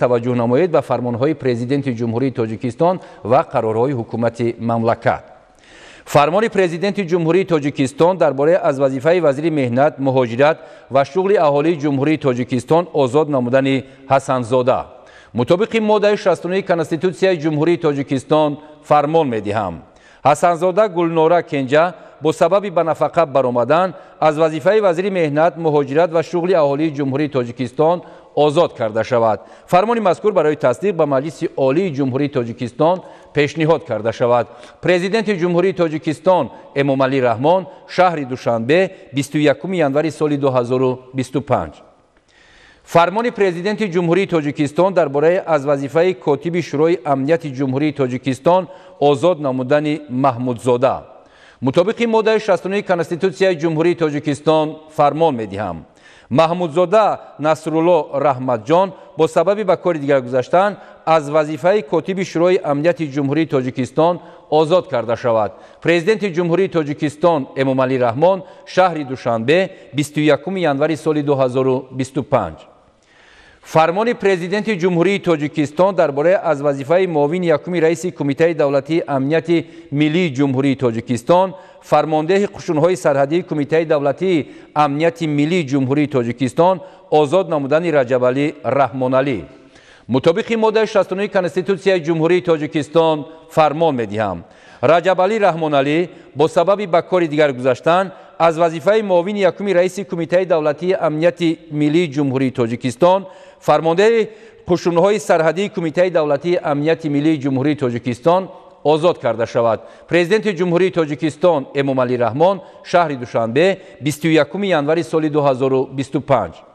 Таваҷҷӯҳ намоед ба фармонҳои Президенти Ҷумҳурии Тоҷикистон ва қарорҳои ҳукумати мамлакат. Фармони Президенти Ҷумҳурии Тоҷикистон дар бораи аз вазифаи вазири меҳнат, муҳоҷират ва шуғли аҳолии Ҷумҳурии Тоҷикистон озод намудани Ҳасанзода. Мутобиқи моддаи 69 Конститутсияи Ҷумҳурии Тоҷикистон фармон медиҳам. Ҳасанзода Гулнора Кенҷа бо сабаби ба нафақа баромадан аз вазифаи вазири меҳнат, муҳоҷират ва шуғли аҳолии Ҷумҳурии Тоҷикистон озод карда шавад. Фармони мазкур барои тасдиқ ба Маҷлиси Олии Ҷумҳурии Тоҷикистон пешниҳод карда шавад. Президенти Ҷумҳурии Тоҷикистон Эмомалӣ Раҳмон, шаҳри Душанбе, 21 январи соли 2025. Фармони Президенти Ҷумҳурии Тоҷикистон дар бораи аз вазифаи котиби Шӯрои Амнияти Ҷумҳурии Тоҷикистон озод намудани Маҳмудзода. Мутобиқи моддаи 69 Конститутсияи Ҷумҳурии Тоҷикистон фармон медиҳам. Маҳмудзода Насрулло Раҳматҷон бо сабаби ба кори дигар гузаштан аз вазифаи котиби Шӯрои Амнияти Ҷумҳурии Тоҷикистон озод карда шавад. Президенти Ҷумҳурии Тоҷикистон Эмомалӣ Раҳмон, шаҳри Душанбе, 21 январи соли 2025. Фармони Президенти Ҷумҳурии Тоҷикистон дар бораи аз вазифаи муовини якуми раиси Кумитаи давлатии амнияти миллии Ҷумҳурии Тоҷикистон, фармондеҳи қушунҳои сарҳадии Кумитаи давлатии амнияти миллии Ҷумҳурии Тоҷикистон озод намудани Раҷабалӣ Раҳмоналӣ. Мутобиқи моддаи 69 Конститутсияи Ҷумҳурии Тоҷикистон фармон медиҳам. Раҷабалӣ Раҳмоналӣ бо сабаби ба кори дигар гузаштан аз вазифаи муовини якуми раиси Кумитаи давлатии амнияти миллии Ҷумҳурии Тоҷикистон, фармондеҳи қушунҳои сарҳадии Кумитаи давлатии амнияти миллии Ҷумҳурии Тоҷикистон озод карда шавад. Президенти Ҷумҳурии Тоҷикистон Эмомалӣ Раҳмон, шаҳри Душанбе, 21 январи соли 2025.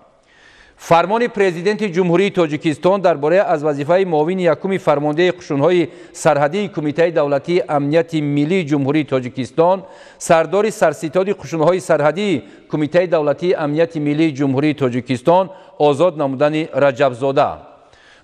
Фармони Президенти Ҷумҳурии Тоҷикистон дар бораи аз вазифаи муовини якуми фармондеҳи қушунҳои сарҳадии Кумитаи давлатии амнияти миллии Ҷумҳурии Тоҷикистон, сардори сарситоди қушунҳои сарҳадии Кумитаи давлатии амнияти миллии Ҷумҳурии Тоҷикистон озод намудани Раҷабзода.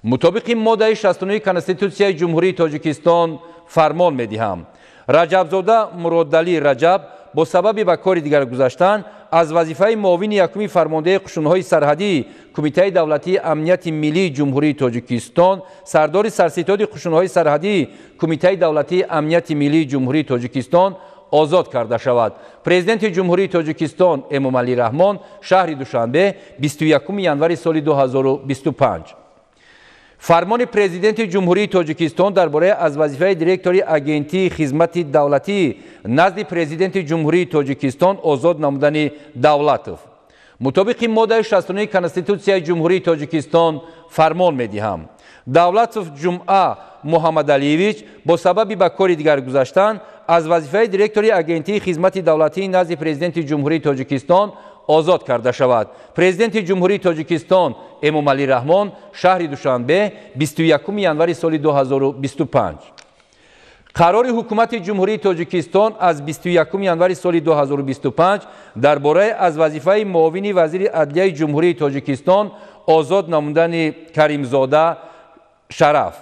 Мутобиқи моддаи 69 Конститутсияи Ҷумҳурии Тоҷикистон фармон медиҳам. Раҷабзода Муродалӣ Раҷаб бо сабаби ба кори дигар гузаштан аз вазифаи муовини якуми фармондеҳи қушунҳои сарҳадии Кумитаи давлатии амнияти миллии Ҷумҳурии Тоҷикистон, сардори сарситоди қушунҳои сарҳадии Кумитаи давлатии амнияти миллии Ҷумҳурии Тоҷикистон озод карда шавад. Президенти Ҷумҳурии Тоҷикистон Эмомалӣ Раҳмон, шаҳри Душанбе, 21 январи соли 2025. Фармони Президенти Ҷумҳурии Тоҷикистон дар бораи аз вазифаи директори Агентии хизмати давлатӣ назди Президенти Ҷумҳурии Тоҷикистон озод намудани Давлатов. Мутобиқи моддаи 69 Конститутсияи Ҷумҳурии Тоҷикистон фармон медиҳам. Давлатов Ҷумъа Муҳаммадалиевич бо сабаби ба кори дигар гузаштан аз вазифаи директори Агентии хизмати давлатии назди Президенти Ҷумҳурии Тоҷикистон озод карда шавад. Президенти Ҷумҳурии Тоҷикистон Эмомалӣ Раҳмон, шаҳри Душанбе, 21 январи соли 2025. Қарори Ҳукумати Ҷумҳурии Тоҷикистон аз 21 январи соли 2025 дар бораи аз вазифаи муовини вазири адлияи Ҷумҳурии Тоҷикистон озод намудани Каримзода Шараф.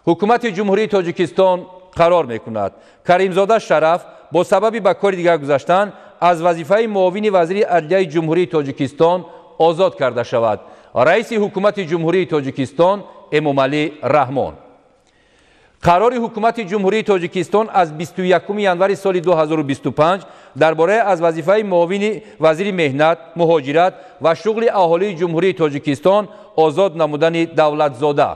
Ҳукумати Ҷумҳурии Тоҷикистон қарор мекунад. Каримзода Шараф бо сабаби ба кори дигар гузаштан аз вазифаи муовини вазири адлияи Ҷумҳурии Тоҷикистон озод карда шавад. Раиси Ҳукумати Ҷумҳурии Тоҷикистон Эмомалӣ Раҳмон. Қарори Ҳукумати Ҷумҳурии Тоҷикистон аз 21 январи соли 2025 дар бораи аз вазифаи муовини вазири меҳнат, муҳоҷират ва шуғли аҳолии Ҷумҳурии Тоҷикистон озод намудани Давлатзода.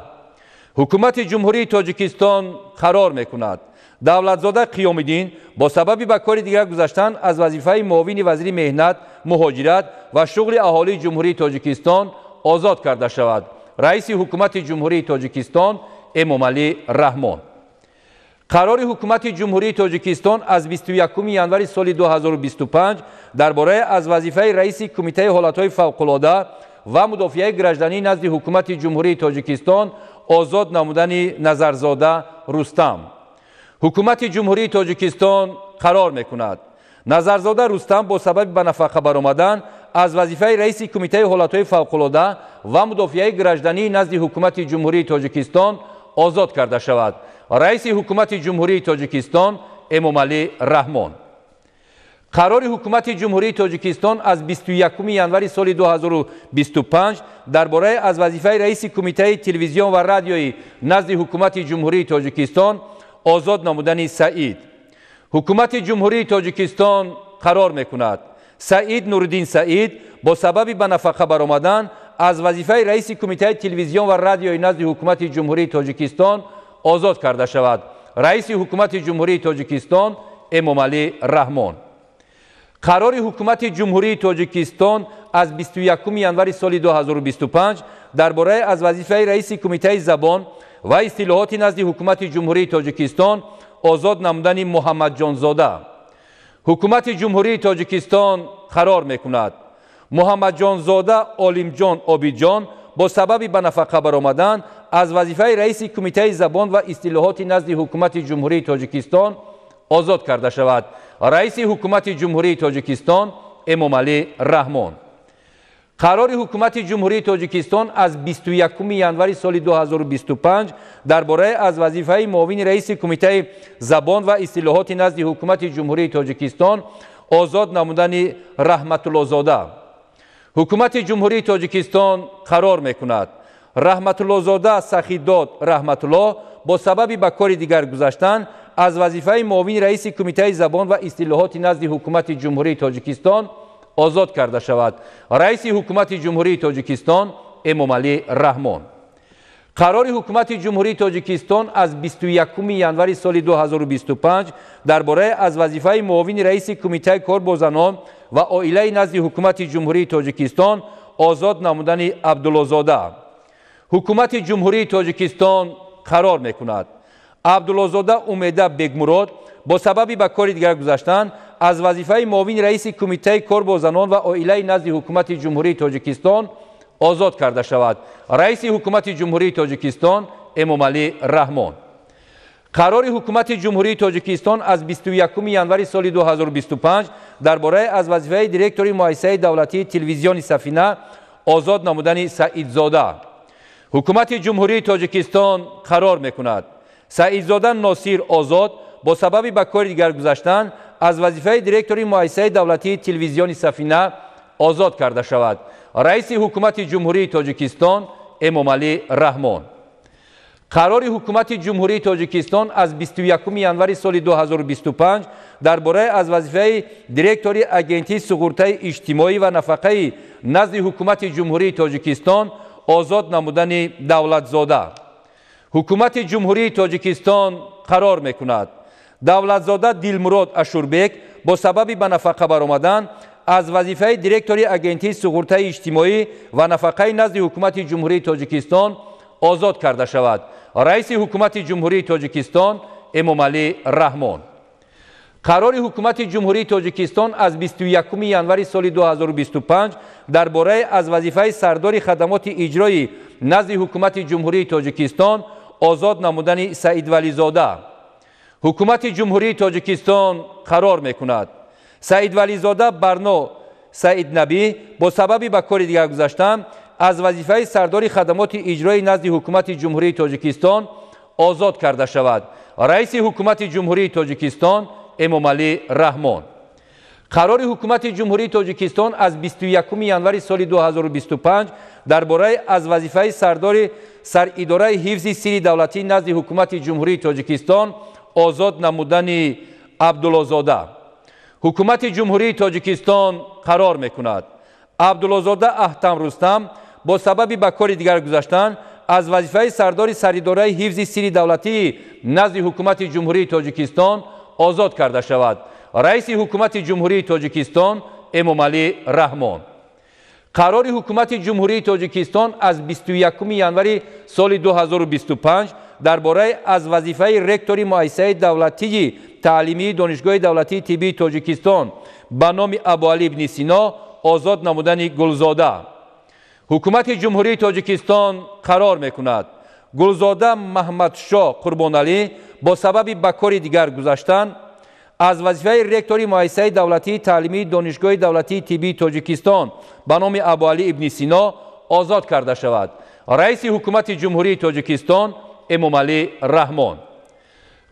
Ҳукумати Ҷумҳурии Тоҷикистон қарор мекунад. Давлатзода Қиёмиддин бо сабаби ба кори дигар гузаштан аз вазифаи муовини вазири меҳнат, муҳоҷират ва шуғли аҳолии Ҷумҳурии Тоҷикистон озод карда шавад. Раиси Ҳукумати Ҷумҳурии Тоҷикистон Эмомалӣ Раҳмон. Қарори Ҳукумати Ҷумҳурии Тоҷикистон аз 21 январи соли 2025 дар бораи аз вазифаи раиси Кумитаи ҳолатҳои фавқулода ва мудофиаи гражданӣ назди Ҳукумати Ҷумҳурии Тоҷикистон озод намудани Назарзода Рустам. Ҳукумати Ҷумҳурии Тоҷикистон қарор мекунад. Назарзода Рустам бо сабаби ба нафақа баромадан аз вазифаи раиси Кумитаи ҳолатҳои фавқулода ва мудофиаи гражданӣ назди Ҳукумати Ҷумҳурии Тоҷикистон озод карда шавад. Раиси Ҳукумати Ҷумҳурии Тоҷикистон Эмомалӣ Раҳмон. Қарори Ҳукумати Ҷумҳурии Тоҷикистон аз 21 январи соли 2025 дар бораи аз вазифаи раиси Кумитаи телевизион ва радиои назди Ҳукумати Ҷумҳурии Тоҷикистон озод намудани Саид. Ҳукумати Ҷумҳурии Тоҷикистон қарор мекунад: Саид Нуриддин Саид бо сабаби ба нафақа баромадан аз вазифаи раиси Кумитаи телевизион ва радиои назди Ҳукумати Ҷумҳурии Тоҷикистон озод карда шавад. Раиси Ҳукумати Ҷумҳурии Тоҷикистон Эмомалӣ Раҳмон. Қарори Ҳукумати Ҷумҳурии Тоҷикистон аз 21 январи соли 2025 дар бораи аз вазифаи раиси Кумитаи забон ва истилоҳоти назди Ҳукумати Ҷумҳурии Тоҷикистон озод намудани Муҳаммадҷонзода. Ҳукумати Ҷумҳурии Тоҷикистон қарор мекунад: Муҳаммадҷонзода Олимҷон Обидҷон бо сабаби ба нафақа баромадан аз вазифаи раиси Кумитаи забон ва истилоҳоти назди Ҳукумати Ҷумҳурии Тоҷикистон озод карда шавад. Раиси Ҳукумати Ҷумҳурии Тоҷикистон Эмомалӣ Раҳмон. Қарори Ҳукумати Ҷумҳурии Тоҷикистон аз 21 январи соли 2025 дар бораи аз вазифаи муовини раиси Кумитаи забон ва истилоҳоти назди Ҳукумати Ҷумҳурии Тоҷикистон озод намудани Раҳматуллозода. Ҳукумати Ҷумҳурии Тоҷикистон қарор мекунад: Раҳматуллозода Сахидод Раҳматулло бо сабаби ба кори дигар гузаштан аз вазифаи муовини раиси Кумитаи забон ва истилоҳоти назди Ҳукумати Ҷумҳурии Тоҷикистон озод карда шавад. Раиси Ҳукумати Ҷумҳурии Тоҷикистон Эмомалӣ Раҳмон. Қарори Ҳукумати Ҷумҳурии Тоҷикистон аз 21 январи соли 2025 дар бораи аз вазифаи муовини раиси Кумитаи кор бо занон ва оилаи назди Ҳукумати Ҷумҳурии Тоҷикистон озод намудани Абдуллозода. Ҳукумати Ҷумҳурии Тоҷикистон қарор мекунад: Абдуллозода Умеда Бегмурод бо сабаби ба кори дигар гузаштан аз вазифаи муовини раиси Кумитаи кор бо занон ва оилаи назди Ҳукумати Ҷумҳурии Тоҷикистон озод карда шавад. Раиси Ҳукумати Ҷумҳурии Тоҷикистон Эмомалӣ Раҳмон. Қарори Ҳукумати Ҷумҳурии Тоҷикистон аз 21 январи соли 2025 дар бораи аз вазифаи директори муассисаи давлатии телевизиони Сафина озод намудани Саидзода. Ҳукумати Ҷумҳурии Тоҷикистон қарор мекунад: Саидзода Носир Озод бо сабаби ба кори дигар гузаштан аз вазифаи директори муассисаи давлатии телевизиони Сафина озод карда шавад. Раиси Ҳукумати Ҷумҳурии Тоҷикистон Эмомалӣ Раҳмон. Қарори Ҳукумати Ҷумҳурии Тоҷикистон аз 21 январи соли 2025 дар бораи аз вазифаи директори Агентии суғуртаи иҷтимоӣ ва нафақаи назди Ҳукумати Ҷумҳурии Тоҷикистон озод намудани Давлатзода. Ҳукумати Ҷумҳурии Тоҷикистон қарор мекунад: Давлатзода Дилмурод Ашурбек бо сабаби ба нафақа баромадан аз вазифаи директори Агентии суғуртаи иҷтимоӣ ва нафақаи назди Ҳукумати Ҷумҳурии Тоҷикистон озод карда шавад. Раиси Ҳукумати Ҷумҳурии Тоҷикистон Эмомалӣ Раҳмон. Қарори Ҳукумати Ҷумҳурии Тоҷикистон аз 21 январи соли 2025 дар бораи аз вазифаи сардори хадамоти иҷроӣ назди Ҳукумати Ҷумҳурии Тоҷикистон озод намудани Саидвализода. Ҳукумати Ҷумҳурии Тоҷикистон қарор мекунад: Саидвализода Барно Саиднабӣ бо сабаби ба кори дигар гузаштан аз вазифаи сардори хадамоти иҷроӣ назди Ҳукумати Ҷумҳурии Тоҷикистон озод карда шавад. Раиси Ҳукумати Ҷумҳурии Тоҷикистон Эмомалӣ Раҳмон. Қарори Ҳукумати Ҷумҳурии Тоҷикистон аз 21 январи соли 2025 дар бораи аз вазифаи сардори Саридораи ҳифзи сирри давлатӣ назди Ҳукумати Ҷумҳурии Тоҷикистон озод намудани Абдуллозода. Ҳукумати Ҷумҳурии Тоҷикистон қарор мекунад: Абдуллозода Аҳтам Рустам бо сабаби ба кори дигар гузаштан аз вазифаи сардори Саридораи ҳифзи сирри давлатӣ назди Ҳукумати Ҷумҳурии Тоҷикистон озод карда шавад. Раиси Ҳукумати Ҷумҳурии Тоҷикистон Эмомалӣ Раҳмон. Қарори Ҳукумати Ҷумҳурии Тоҷикистон аз 21 январи соли 2025 дар бораи аз вазифаи ректори муассисаи давлатии таълимии Донишгоҳи давлатии тиббии Тоҷикистон ба номи Абуалӣ ибни Сино озод намудани Гулзода. Ҳукумати Ҷумҳурии Тоҷикистон қарор мекунад: Гулзода Маҳмадшоҳ Қурбоналӣ бо сабаби ба кори дигар гузаштан аз вазифаи ректори муассисаи давлатии таълимии Донишгоҳи давлатии тиббии Тоҷикистон ба номи Абуалӣ ибни Сино озод карда шавад. Раиси Ҳукумати Ҷумҳурии Тоҷикистон Эмомалӣ Раҳмон.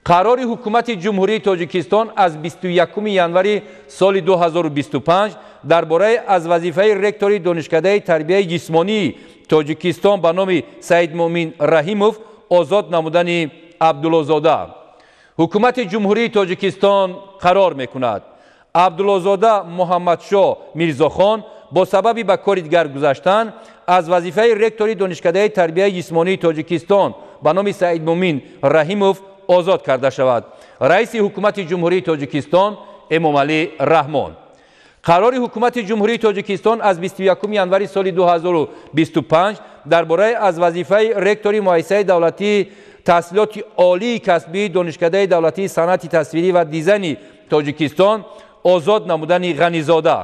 Қарори Ҳукумати Ҷумҳурии Тоҷикистон аз 21 январи соли 2025 дар бораи аз вазифаи ректори Донишкадаи тарбияи ҷисмонии Тоҷикистон ба номи Саидмӯмин Раҳимов озод намудани Абдуллозода. Ҳукумати Ҷумҳурии Тоҷикистон қарор мекунад: Абдуллозода Муҳаммадшоҳ Мирзохон бо сабаби ба кори дигар гузаштан аз вазифаи ректори Донишкадаи тарбияи ҷисмонии Тоҷикистон ба номи Саидмӯмин Раҳимов озод карда шавад. Раиси Ҳукумати Ҷумҳурии Тоҷикистон Эмомалӣ Раҳмон. Қарори Ҳукумати Ҷумҳурии Тоҷикистон аз 21 январи соли 2025 дар бораи аз вазифаи ректори Муассисаи давлатии таҳсилоти олии касбии Донишкадаи давлатии санъати тасвирӣ ва дизайни Тоҷикистон озод намудани Ғанизода.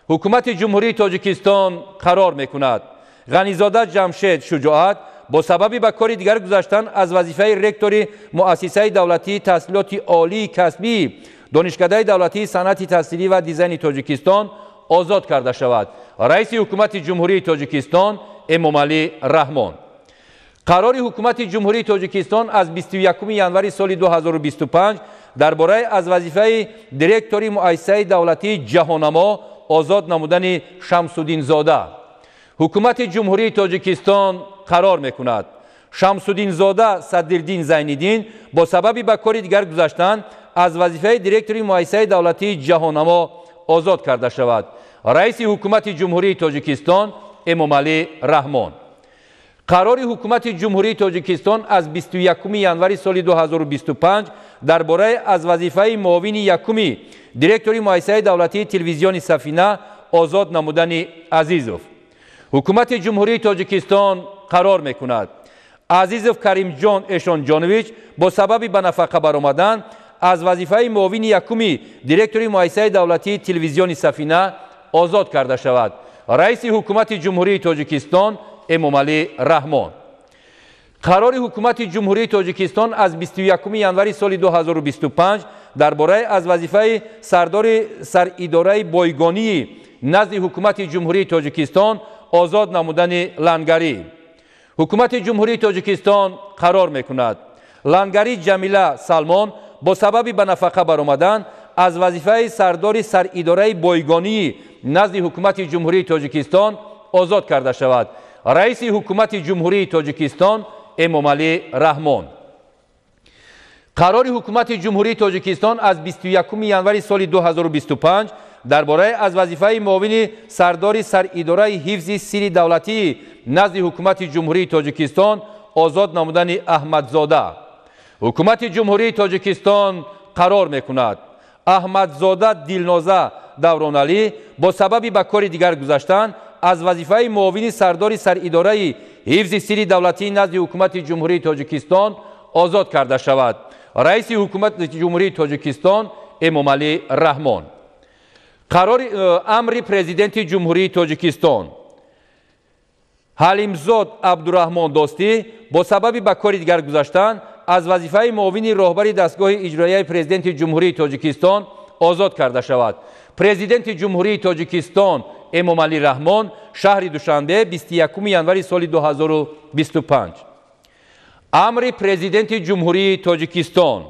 Ҳукумати Ҷумҳурии Тоҷикистон қарор мекунад: Ғанизода Ҷамшед Шуҷоат бо сабаби ба кори дигар гузаштан аз вазифаи ректори Муассисаи давлатии таҳсилоти олии касбии Донишкадаи давлатии санъати тасвирӣ ва дизайни Тоҷикистон озод карда шавад. Раиси Ҳукумати Ҷумҳурии Тоҷикистон Эмомалӣ Раҳмон. Қарори Ҳукумати Ҷумҳурии Тоҷикистон аз 21 январи соли 2025 дар бораи аз вазифаи директори Муассисаи давлатии Ҷаҳоннамо озод намудани Шамсуддинзода. Ҳукумати Ҷумҳурии Тоҷикистон қарор мекунад: Шамсуддинзода Садриддин Зайниддин бо сабаби ба кори дигар гузаштан аз вазифаи директори Муассисаи давлатии Ҷаҳоннамо озод карда шавад. Раиси Ҳукумати Ҷумҳурии Тоҷикистон Эмомалӣ Раҳмон. Қарори Ҳукумати Ҷумҳурии Тоҷикистон аз 21 январи соли 2025 дар бораи аз вазифаи муовини якуми директори Муассисаи давлатии телевизиони Сафина озод намудани Азизов. Ҳукумати Ҷумҳурии Тоҷикистон қарор мекунад: Азизов Каримҷон Эшонҷонович бо сабаби ба нафақа баромадан аз вазифаи муовини якуми директори Муассисаи давлатии телевизиони Сафина озод карда шавад. Раиси Ҳукумати Ҷумҳурии Тоҷикистон Эмомалӣ Раҳмон. Қарори Ҳукумати Ҷумҳурии Тоҷикистон аз 21 январи соли 2025 дар бораи аз вазифаи сардори саридораи бойгонии назди Ҳукумати Ҷумҳурии Тоҷикистон озод намудани Лангарӣ. Ҳукумати Ҷумҳурии Тоҷикистон қарор мекунад: Лангарӣ Ҷамила Салмон бо сабаби ба нафақа баромадан аз вазифаи сардори саридораи бойгонии назди Ҳукумати Ҷумҳурии Тоҷикистон озод карда шавад. Раиси Ҳукумати Ҷумҳурии Тоҷикистон Эмомалӣ Раҳмон. Қарори Ҳукумати Ҷумҳурии Тоҷикистон аз 21 январи соли 2025 дар бораи аз вазифаи муовини сардори саридораи ҳифзи сирри давлатии назди Ҳукумати Ҷумҳурии Тоҷикистон озод намудани Аҳмадзода. Ҳукумати Ҷумҳурии Тоҷикистон қарор мекунад: Аҳмадзода Дилноза Давроналӣ бо сабаби ба кори дигар гузаштан аз вазифаи муовини сардори саридораи ҳифзи сирри давлатии назди Ҳукумати Ҷумҳурии Тоҷикистон озод карда шавад. Раиси Ҳукумати Ҷумҳурии Тоҷикистон Эмомалӣ Раҳмон. Қарори амри Президенти Ҷумҳурии Тоҷикистон: Ҳалимзод Абдураҳмон Достӣ бо сабаби ба кори дигар гузаштан аз вазифаи муовини роҳбари дастгоҳи иҷроияи Президенти Ҷумҳурии Тоҷикистон озод карда шавад. Президенти Ҷумҳурии Тоҷикистон Эмомалӣ Раҳмон, шаҳри Душанбе, 21 январи соли 2025. Амри Президенти Ҷумҳурии Тоҷикистон: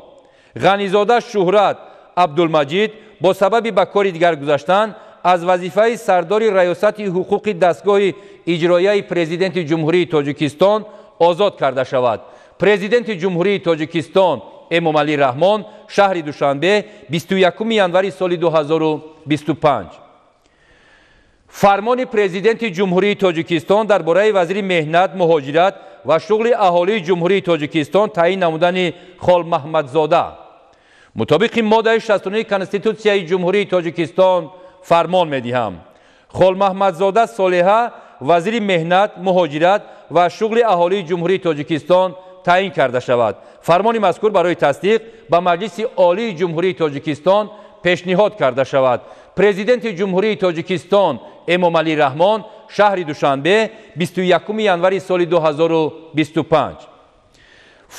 Ғанизода Шуҳрат Абдулмаҷид бо сабаби ба кори дигар гузаштан аз вазифаи сардори раёсати ҳуқуқи дастгоҳи иҷроияи Президенти Ҷумҳурии Тоҷикистон озод карда шавад. Президенти Ҷумҳурии Тоҷикистон Эмомалӣ Раҳмон, шаҳри Душанбе, 21 январи соли 2025. Фармони Президенти Ҷумҳурии Тоҷикистон дар бораи вазири меҳнат, муҳоҷират ва шуғли аҳолии Ҷумҳурии Тоҷикистон таъин намудани Холмаҳмадзода. Мутобиқи моддаи 69 Конститутсияи Ҷумҳурии Тоҷикистон фармон медиҳам: Холмаҳмадзода Солиҳа вазири меҳнат, муҳоҷират ва шуғли аҳолии Ҷумҳурии Тоҷикистон таъин карда шавад. Фармони мазкур барои тасдиқ ба Маҷлиси Олии Ҷумҳурии Тоҷикистон пешниҳод карда шавад. Президенти Ҷумҳурии Тоҷикистон Эмомалӣ Раҳмон, шаҳри Душанбе, 21 январи соли 2025.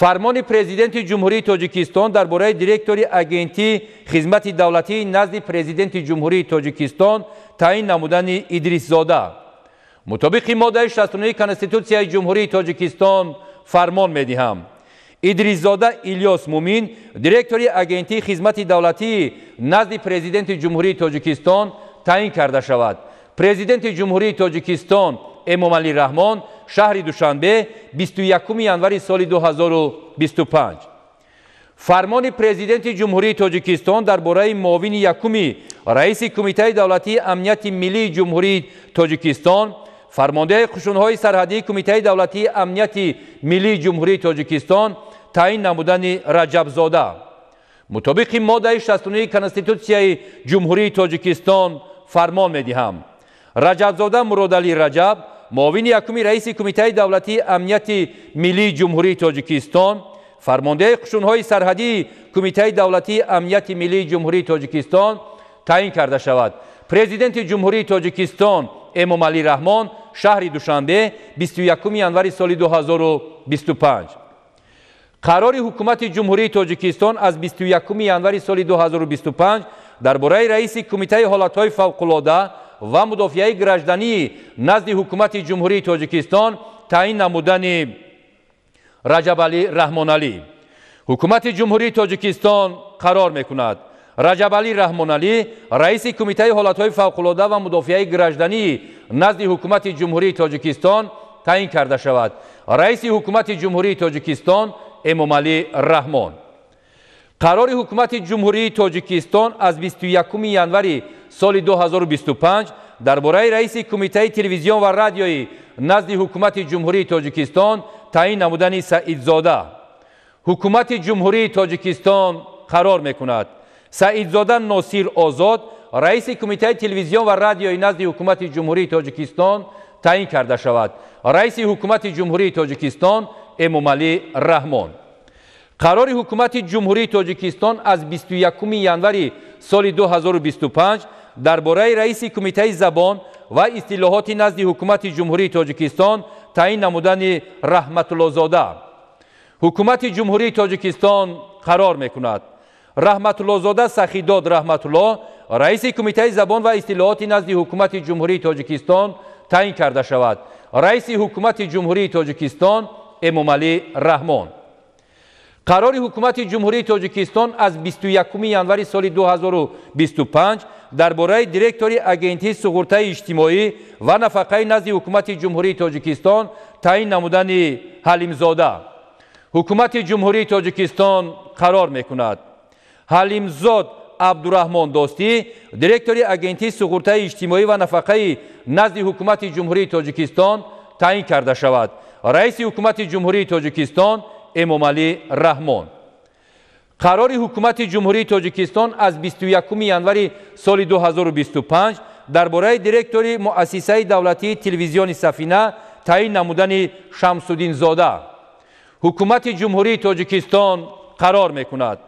Фармони Президенти Ҷумҳурии Тоҷикистон дар бораи директори Агентии хизмати давлатии назди Президенти Ҷумҳурии Тоҷикистон таъин намудани Идрисзода. Мутобиқи моддаи 69 Конститутсияи Ҷумҳурии Тоҷикистон фармон медиҳам: Идрисзода Илёс Мумин директори Агентии хизмати давлатии назди Президенти Ҷумҳурии Тоҷикистон таъин карда шавад. Президенти Ҷумҳурии Тоҷикистон Эмомалӣ Раҳмон, шаҳри Душанбе, 21 январи соли 2025. Фармони Президенти Ҷумҳурии Тоҷикистон дар бораи муовини якуми раиси Кумитаи давлатии амнияти миллии Ҷумҳурии Тоҷикистон, фармондеҳи қушунҳои сарҳадии Кумитаи давлатии амнияти миллии Ҷумҳурии Тоҷикистон таъин намудани Раҷабзода. Мутобиқи моддаи 69 Конститутсияи Ҷумҳурии Тоҷикистон фармон медиҳам. Раҷабзода Муродалӣ Раҷаб, муовини якуми раиси Кумитаи давлатии амнияти миллии Ҷумҳурии Тоҷикистон, фармондеҳи қушунҳои сарҳадии Кумитаи давлатии амнияти миллии Ҷумҳурии Тоҷикистон таъин карда шавад. Президенти Ҷумҳурии Тоҷикистон Эмомалӣ Раҳмон, шаҳри Душанбе, 21 январи соли 2025. Қарори Ҳукумати Ҷумҳурии Тоҷикистон аз 21 январи соли 2025 дар бораи раиси Кумитаи ҳолатҳои фавқулода ва мудофиаи граждании назди Ҳукумати Ҷумҳурии Тоҷикистон таъин намудани Раҷабалӣ Раҳмоналӣ. Ҳукумати Ҷумҳурии Тоҷикистон қарор мекунад. Раҷабалӣ Раҳмоналӣ раиси Кумитаи ҳолатҳои фавқулода ва мудофиаи граждании назди Ҳукумати Ҷумҳурии Тоҷикистон таъин карда шавад. Раиси Ҳукумати Ҷумҳурии Тоҷикистон Эмомалӣ Раҳмон. Қарори Ҳукумати Ҷумҳурии Тоҷикистон аз 21 январи соли 2025 дар бораи раиси Кумитаи телевизион ва радиои назди Ҳукумати Ҷумҳурии Тоҷикистон таъин намудани Саидзода. Ҳукумати Ҷумҳурии Тоҷикистон қарор мекунад. Саидзода Носир Озод раиси Кумитаи телевизион ва радиои назди Ҳукумати Ҷумҳурии Тоҷикистон таъин карда шавад. Раиси Ҳукумати Ҷумҳурии Тоҷикистон Эмомалӣ Раҳмон. Қарори Ҳукумати Ҷумҳурии Тоҷикистон аз 21 январи соли 2025 дар бораи раиси Кумитаи забон ва истилоҳоти назди Ҳукумати Ҷумҳурии Тоҷикистон таъин намудани Раҳматуллозода. Ҳукумати Ҷумҳурии Тоҷикистон қарор мекунад. Раҳматуллозода Сахидод Раҳматулло раиси Кумитаи забон ва истилоҳоти назди Ҳукумати Ҷумҳурии Тоҷикистон таъин карда шавад. Раиси Ҳукумати Ҷумҳурии Тоҷикистон Эмомалӣ Раҳмон. Қарори Ҳукумати Ҷумҳурии Тоҷикистон аз 21 январи соли 2025 дар бораи директори Агентии суғуртаи иҷтимоӣ ва нафақаи назди Ҳукумати Ҷумҳурии Тоҷикистон таъин намудани Ҳалимзода. Ҳукумати Ҷумҳурии Тоҷикистон қарор мекунад. Ҳалимзод Абдураҳмон Достӣ директори Агентии суғуртаи иҷтимоӣ ва нафақаи назди Ҳукумати Ҷумҳурии Тоҷикистон таъин карда шавад. Раиси Ҳукумати Ҷумҳурии Тоҷикистон Эмомалӣ Раҳмон. Қарори Ҳукумати Ҷумҳурии Тоҷикистон аз 21 январи соли 2025 дар бораи директори Муассисаи давлатии телевизиони Сафина таъин намудани Шамсуддинзода. Ҳукумати Ҷумҳурии Тоҷикистон қарор мекунад.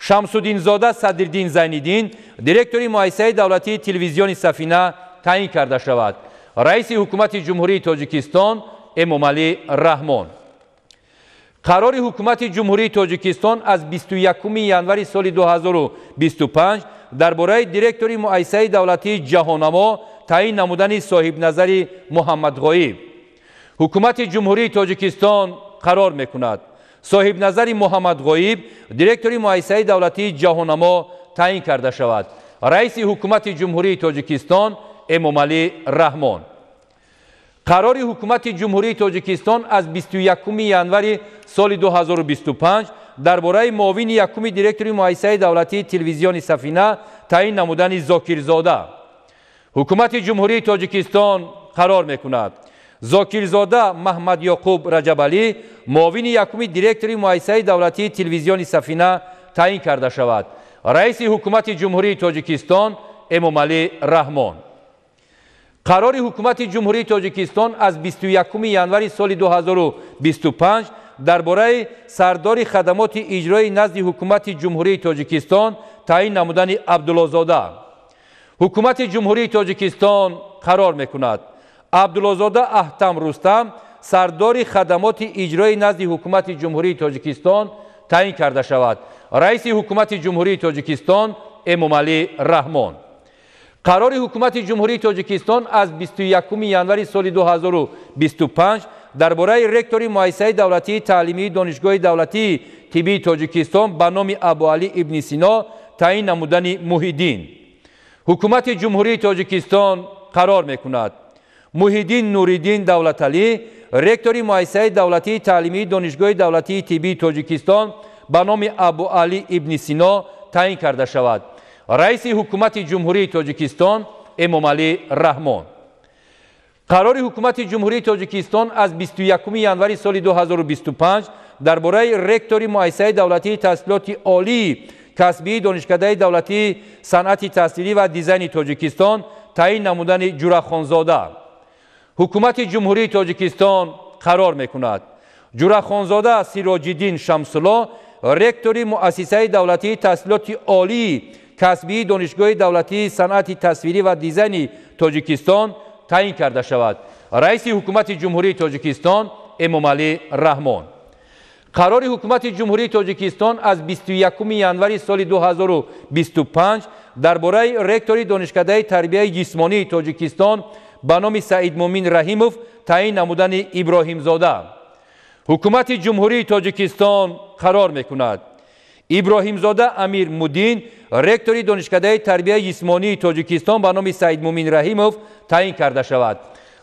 Шамсуддинзода Садриддин Зайниддин директори Муассисаи давлатии телевизиони Сафина таъин карда шавад. Раиси Ҳукумати Ҷумҳурии Тоҷикистон Эмомалӣ Раҳмон. Қарори Ҳукумати Ҷумҳурии Тоҷикистон аз 21 январи соли 2025 дар бораи директори Муассисаи давлатии Ҷаҳоннамо таъин намудани соҳибназари Муҳаммадғоиб. Ҳукумати Ҷумҳурии Тоҷикистон қарор мекунад. Соҳибназари Муҳаммадғоиб директори Муассисаи давлатии Ҷаҳоннамо таъин карда шавад. Раиси Ҳукумати Ҷумҳурии Тоҷикистон Эмомалӣ Раҳмон. Қарори Ҳукумати Ҷумҳурии Тоҷикистон аз 21 январи соли 2025 дар бораи муовини якуми директори Муассисаи давлатии телевизиони Сафина таъин намудани Зокирзода. Ҳукумати Ҷумҳурии Тоҷикистон қарор мекунад. Зокирзода Маҳмадёқуб Раҷабалӣ муовини якуми директори Муассисаи давлатии телевизиони Сафина таъин карда шавад. Раиси Ҳукумати Ҷумҳурии Тоҷикистон Эмомалӣ Раҳмон. Қарори Ҳукумати Ҷумҳурии Тоҷикистон аз 21 январи соли 2025 дар бораи сардори хадамоти иҷроии назди Ҳукумати Ҷумҳурии Тоҷикистон таъин намудани Абдуллозода. Ҳукумати Ҷумҳурии Тоҷикистон қарор мекунад. Абдуллозода Аҳтам Рустам сардори хадамоти иҷроии назди Ҳукумати Ҷумҳурии Тоҷикистон таъин карда шавад. Раиси Ҳукумати Ҷумҳурии Тоҷикистон Эмомалӣ Раҳмон. Қарори Ҳукумати Ҷумҳурии Тоҷикистон аз 21 январи соли 2025 Дар бораи ректори муассисаи давлатии таълимии Донишгоҳи давлатии тиббии Тоҷикистон ба номи Абуалӣ ибни Сино таъин намудани Муҳиддин. Ҳукумати Ҷумҳурии Тоҷикистон қарор мекунад: Муҳиддин Нуриддин Давлаталӣ ректори муассисаи давлатии таълимии Донишгоҳи давлатии тиббии Тоҷикистон ба номи Абуалӣ ибни Сино таъин карда шавад. Раиси Ҳукумати Ҷумҳурии Тоҷикистон Эмомалӣ Раҳмон. Қарори Ҳукумати Ҷумҳурии Тоҷикистон аз 21 январи соли 2025 дар бораи ректори муассисаи давлатии таҳсилоти олии касбии Донишкадаи давлатии санъати тасвирӣ ва дизайни Тоҷикистон таъин намудани Ҷурахонзода. Ҳукумати Ҷумҳурии Тоҷикистон қарор мекунад: Ҷурахонзода Сироҷиддин Шамсулло ректори муассисаи давлатии таҳсилоти олии касбии Донишгоҳи давлатии санъати тасвирӣ ва дизайни Тоҷикистон таъин карда шавад. Раиси Ҳукумати Ҷумҳурии Тоҷикистон Эмомалӣ Раҳмон. Қарори Ҳукумати Ҷумҳурии Тоҷикистон аз 21 январи соли 2025 дар бораи ректори Донишкадаи тарбияи ҷисмонии Тоҷикистон ба номи Саидмумин Раҳимов таъин намудани Иброҳимзода. Ҳукумати Ҷумҳурии Тоҷикистон қарор мекунад: Иброҳимзода Амир Мудин ректори Донишкадаи тарбияи ҷисмонии Тоҷикистон ба номи Саидмумин Раҳимов таъин карда шавад.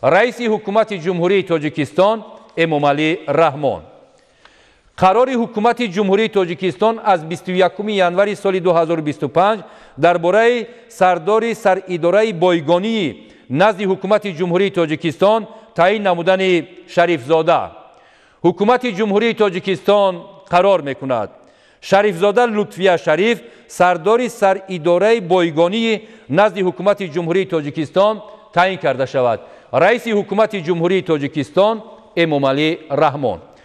Раиси Ҳукумати Ҷумҳурии Тоҷикистон Эмомалӣ Раҳмон. Қарори Ҳукумати Ҷумҳурии Тоҷикистон аз 21 январи соли 2025 дар бораи сардори саридораи бойгонии назди Ҳукумати Ҷумҳурии Тоҷикистон таъин намудани Шарифзода. Ҳукумати Ҷумҳурии Тоҷикистон қарор мекунад: Шарифзода Лутфия Шариф сардори саридораи бойгонии назди Ҳукумати Ҷумҳурии Тоҷикистон таъин карда шавад. Раиси Ҳукумати Ҷумҳурии Тоҷикистон Эмомалӣ Раҳмон.